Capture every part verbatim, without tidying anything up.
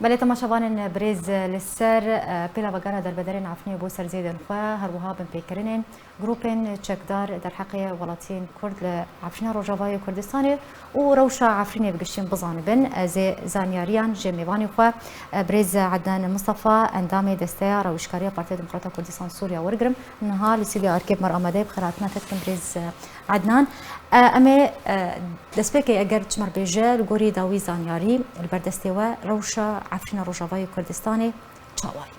Belê temaşevanên birêz, li ser, e, pêla vegera derbederên Efrînê bo ser zêdên xwe, her wiha binpêkirinên grûpên çekdar derheqê welatiyên Kurd li Efrîna Rojavayê Kurdistanê û rewşa Efrînê bi giştî bizanibin. Ez ê zanyariyan ji mêvanê xwe, e, birêz Ednan Mistefa, endamê Desteya Rewişkariya Partiya Demokrata Kurdistan Sûriya wergirim. Niha li stûdyoya Arkê bi me re amade ye, bi xêr hatina te dikim birêz, e, Ednan. E, em ê, e, destpêkê eger çi me re bêje, li gorî dawî zanyarî, li ber destê we rewşa Efrîna Rojavayê Kurdistanê çawa ye?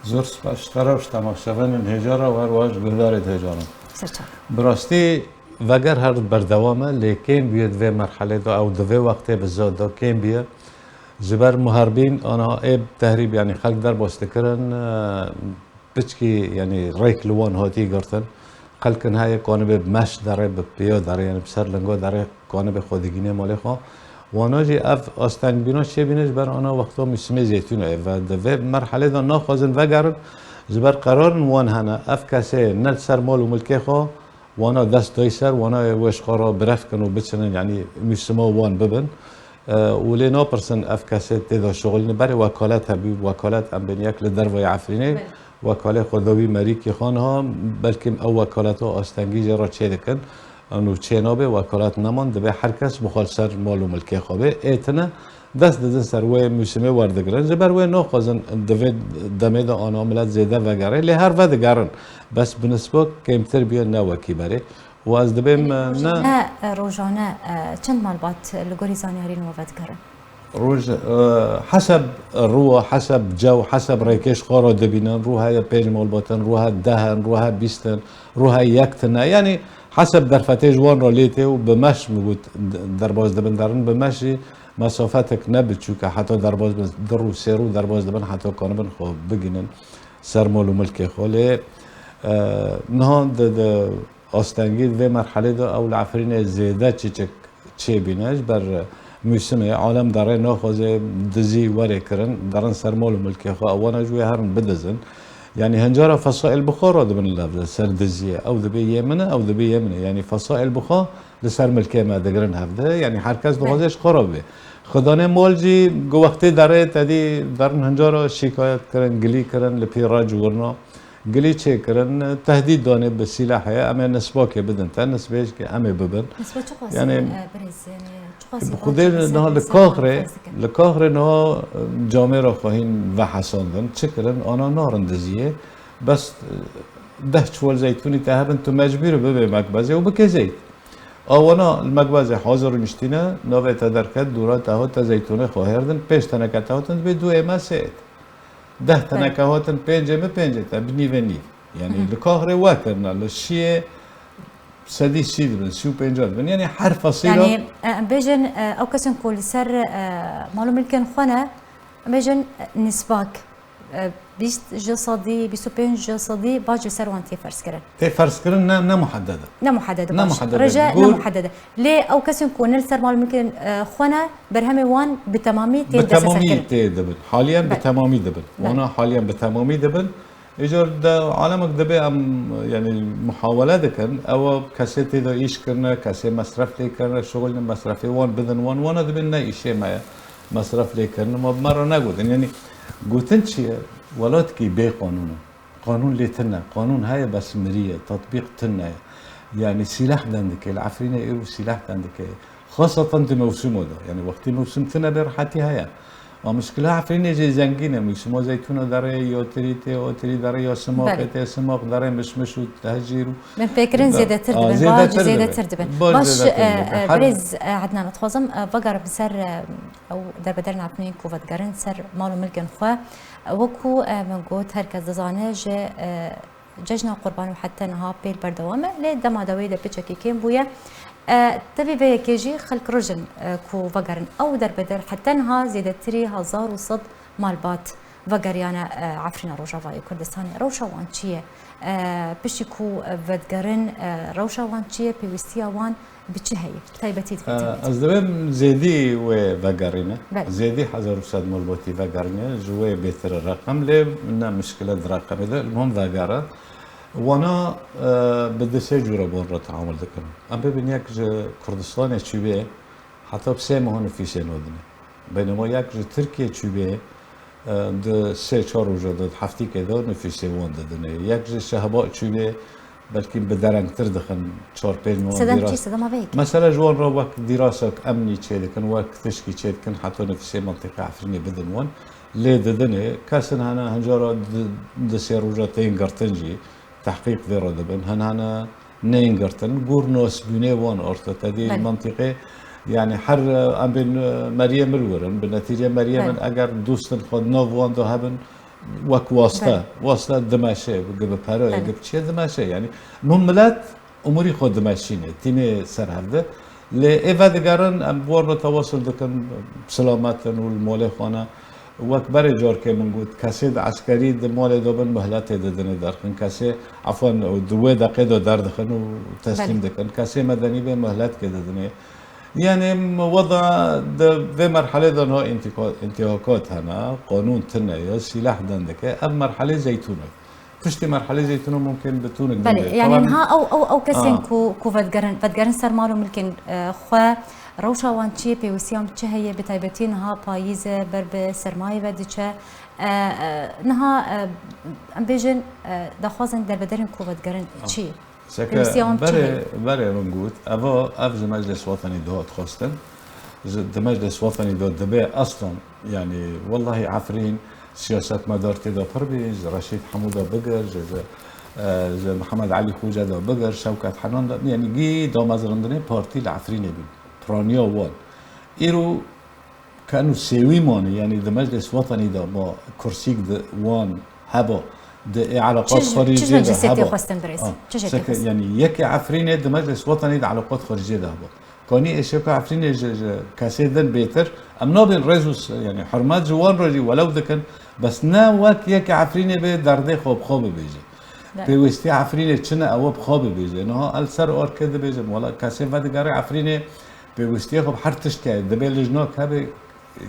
Zor spas ji te re û ji temaşevanên hêja re û her wiha ji guhdarê hêja re. Ser çav. Bi rastî veger her berdewam e, lê kêm bûye di vê merhelê de, ew di vê wextê bi zad de kêm bûye. Ji ber muherbîn, ana ê tehrîb, yanî xelk derbas dikirin, e, piçkî, yanî rêk li wan hatî girtin. Xelkin heye kanibê bi meş derê, bi piya derê, yanî bi ser linga derê kanibê xwe digîne malê xwe. Wana jî ev astengbîna çêbîne ji ber ana wexta mûsimê zeytûnê ye ve di vê merhelê de naxwazin vegerin, ji ber qerarin wan hene. Ev kesê ne li ser mal û milkê xwe, wana dest dayî ser, wana wê ji xwe re bi rev kin û biçinin, yanî mûsima wan bibin. E, û lê napirsin ev kesê tê de şixulîne. Berê wekalet hebû, wekalet em bên yek li dervayê Efrînê, Belê. Wekalê xwe da wî merîkê xwe niha, belkî ew wekaleta astengî jê re çê dikin. Û çê nabe, wekalet neman, divê her kes bi xwe li ser mal û milkê xwe bê. Ê tine, dest didin ser wê mûsimê werdigirin. Ji ber wê naxwazin di vê demê de ana milet zêde vegere, lê her vedigerin. Bes bi nisba kêmtir bûye ne wekî berê. Û ez dibêm, Yanî e, ne rojane, e, rojane, e, çend malbat li gorî zanyariyên we vedigerin? Roj, e, heseb rû, heseb cew, heseb rêkê ji xwe re dibînin. Rû heye pênc malbatin, rû heye deh in, rû heye bîst in, rû heye yek tine. Yanî heseb derfetê ji wan re lê tê û bi meş min got d-, derbas dibin derin. Bi meş jî mesafetek ne biçûk e, heta derbas bin, du rû, sê rû derbas dibin, heta kanibin xwe bigînin ser mal û milkê xwe. Lê, e, niha di, di astengî di vê merhelê de ew li Efrînê zêde çiçik çêbîne, ji ber mûsimê alem derê naxwaze dizî were kirin, derin ser mal û milkê xwe, ewana ji wê herin bidizin. Yanî hincara fesaîl bi xwe re dibin li hev de ser diziyê. Ew dibê yê min e, ew dibê yê min e. Yanî fesaîl bi xwe li ser milkê me digirin hev de. Yanî her kes dixwaze Belê. ji xwe re bê. Xidanê mal jî ku wextê derê te dî derin hincara şîkayet kirin, gilî kirin, li pî re ciwirna. Gilî çêkirin, tehdîd danê bi sîlehê, em ê nisbakê bidin te, nisbêjkê em ê bibin. Nisba çiqas Yanî, e, birêz, yanî çiqas bi Xwedê niha li Kaxrê, li Kaxrê niha, e, camêra xwe hîn vehesandin. Çi kirin? Ana narin diziyê. Bes, e, deh çuwal zeytûnî te hebin, tu mecbûr î bibê mekbezê û bikê zeyt. A wana li mekbezê hazir û niştîne, navê te derket, dûra te hat, te zeytûnê xwe hêrdin, pênc teneke te hatin, dibê du ê me sê êt. Deh teneke hatin, pêncê min, pêncê te, bi nîvê nîv. Yanî li Kaxirê we kirine, li Şiyê sedî sî dibin, sî û pênca dibin. Yanî her fesîla Yanî, e, em bêjin, e, ew kesên ku li ser, e, mal û milkên xwe ne, em bêjin, e, nisbak, e, bîst ji sedî, bîst û pênc ji sedî baş li ser wan tê ferzkirin. Tê ferzkirin ne, ne muhedded e. Ne muhedded e, Ne baş. muhedded e. Reje ne Gur- muhedded e. Lê ew kesên ku ne li ser mal û milkên, e, xwe ne, berhemê wan bi temamî tê Bi temamî desteserkirin. tê dibin. Haliyen bi Belê. temamî dibin. Belê. Wana haliyen bi temamî dibin. Îcar de alemek dibe em, yanî, muhawele dikin. Ew kesê tê de îş kirine, kesê mesref lê kirine, şixulîne mesrefê wan bidin wan. Wana dibin ne îşê me ye. Mesref lê kirine. Ma bi me re negotin. Yanî, gotin çi ye? Welatkî bê qanûn e. Qanûn lê tune. Qanûn heye bes miriye. Tatbîq tune ye. Yanî sîleh dendike. Li Efrînê êro sîleh dendike. Xasatan di mewsimo de. Yanî wextî mewsim tune bê rehetî heye. Ma mişkila Efrînê jî zengîn e. Mewsima zeytûna derê, ya tirî tê, ya tirî derê, ya simaqê Belê. tê, simaq derê, mişmiş û tehcîr û Min pêkirin zêdetir Aa, dibin, baş zêdetir dibin. zêdetir dibin. Baş Baş, zêdetir e, dibin. e, Her birêz, e, Ednan, dixwazim, e, vegerim ser, e, ew derbederên Efrînê ku vedigerin ser mal û milkên xwe. E, wekû, e, min got, her kes dizane ji, e, Cejna Qurban û heta niha pêl berdewam e, lê dema dawiyê de piçekî kêm bûye. E, tevî vê yekê jî xelk rijin, e, ku vegerin. Ew derbeder heta niha zêdetirî hezar û sed malbat vegeriyane, e, Efrîna Rojavayê Kurdistanê. Rewşa wan çi ye? E, piştî ku vedigerin, e, rewşa wan çi ye? Pêwîstiya wan bi çi heye? Taybetî dibê Ee, taybetî. Ez dibêm zêdî wê vegerîne. Belê. Zêdî hezar û sed malbatî vegerîne. Ji wê bêtir e reqem, lê ne mişkile di reqemê de. Li hûn vegere. Wana, e, bi du sê cûre bi wan re teamul dikin. Em bibin yek ji Kurdistanê çûbê, heta bi sê meha nifîsê nadinê. Beynema yek ji Tirkiye çûbê, e, di sê çar roja de, di heftîkê de nifûsê wan didinê. Yek ji Şehba çûbê, belkî bi derengtir dixin, çar pênc mewan Sedem dîras. Çi? Sedema vê yekê. Mesela ji wan re wek dîrasek emnî çêdikin, wek tişkî çêdikin, heta nifûsê mintîqê Efrînê bidin wan. Lê didinê, kesin hene hincara di, di sê roja tên girtin jî, tehqîq vê re dibin. Hin hene neyên girtin. Gor nasbûnê wan orte tedî Belê. mintîqê, yani her, e, em bên, e, meriyê min wirin, bi netîcê meriyê min Belê. eger dostin xwe di nav wan de hebin, wek waste, Belê. waste dimeşe, gi bi pere, Belê. gi bi çiye dimeşe. Yani min milet umurî xwe dimeşîne, tîne ser hevde. Lê ê vedigerin, em bi wan re tewasul dikin, silamet in û li molê xwe ne. Wek berê carkê min got, kesê di eskerî di malê de bin muhletê didinê derxin. Kesê, efwen, di wê deqê de derdixin û teslîm Belê. dikin. Kesê medenî bê muhletkê didinê. Yani weda di vê merhelê de niha intîko-, intîhakat hene, qanûn tune ye, sîleh dendike. Ev merhelê zeytûn e. Piştî merhelê zeytûnê mumkin bi tûnik Belê, dibê. yani Tamam. niha ew, ew, ew kesên Ah. ku, ku vedigerin, vedigerin ser mal û milkên, e, xwe, rewşa wan çi ye, pêwîstiya wan çi heye, bi taybetî niha payîz e, ber bi sermayê ve diçe. E, e, niha, e, em bêjin, e, daxwazên derbederên ku vedigerin Ah. çi ye? Seke Pêwîstiya wan çi berê, heye? berê min got, eva, ev ji Meclis Wetenî dihat xwestin. Ji, di Meclis Wetenî de dibe aslan, yani, wellahî Efrîn siyasetmedar tê de pir bî, ji Reşîd Hemû de bigir, ji, ji, e, ji Mihemed Elî Xoce de bigir, Şewket Henan de, yani, gî damezrindinê partî li Efrînê bî. Piraniya wan. Îro Kenu sêwî mane, yani di Meclis Wetenî de ma kursîk di wan heba, di ê eleqat Çi ji, xwe rî çi ji jê de meclisê tê heba. xwestin birêz? Ah, Çi jê tê seke, xwestin? yani yekê Efrînê di Meclis Wetenî de eleqat xwe rî jê de heba. Kanî ê şêka Efrînê ji, ji kesê din bêtir, em nabên rêz û s-, yani hurmet ji wan re jî welew dikin, bes ne wek yekê Efrînê bê derdê xwe bi xwe bibêje. Be. Pêwîstiya Efrînê çi ne ew bi xwe bibêje. Niha el ser arkê dibêjim, wela kesê vedigere Efrînê, Pêwîstiyê xwe bi her tişt heye. Dibê lijnak hebe,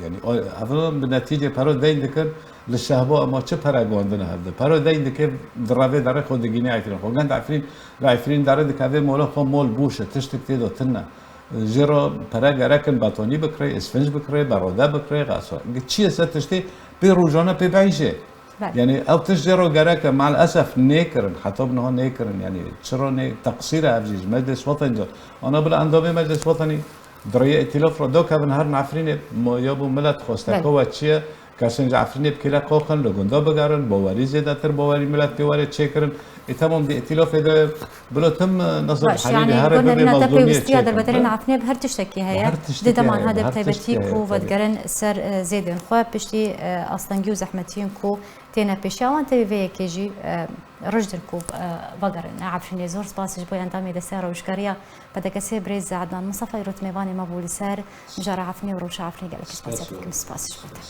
yani, o, ev bi netîcê pero deyn dikin, li Şehba ema çi pere guhandine hevde. Pero deyn dike, di revê derê xwe digîne Efrîn. Xwe gend Efrîn, li Efrîn derê dikeve mola xwe mol boş e, tiştik tê de tune. Jê re pere gerekin betonî bikirê, isfinc bikirê, berode bikirê, xasa. Çi ye se tiştê pê rojane pê beyşê. Belê. Yani ew tişt jê re gerek e, maalesef nêkirin, heta bi niha nêkirin. Yani çira nê, teqsîr e ev jî, ji Meclis Wetenî de. Ana bila endamê Meclis Wetenî di rêya îtîlaf re dakevin herin Efrînê, mo-, ya bo milet xwesteke Belê. we çi ye, kesên ji Efrînê bi kêle qoxin, li gunda bigerin, bawerî zêdetir, bawerî milet pê were çêkirin. Ê temam di îtîlafê de bila tim, e, nasıl Baş, halî yani, here gor bibe nerîna te mezlûmiyê pêwîstiya çêkin. derbederên Efrînê bi her tiştekî Bi heye. her tiştekî Di deman heye, hede bi bi her taybetî tiştekî heye, ku tabii. vedigerin ser, e, zêdên xwe, piştî, e, astengî û zehmetiyên ku têne pêşiya wan, tevî vê yekê jî, e, rijdin ku, e, vegerin Efrînê. Zor spas ji bo endamê Desteya Rewşgeriya P D K S birêz Ednan Mistefa, îrot mêvanê me bû li ser mijara Efrînê û rewşa Efrînê. Gelekî spasiya te dikim. Spas ji bo te.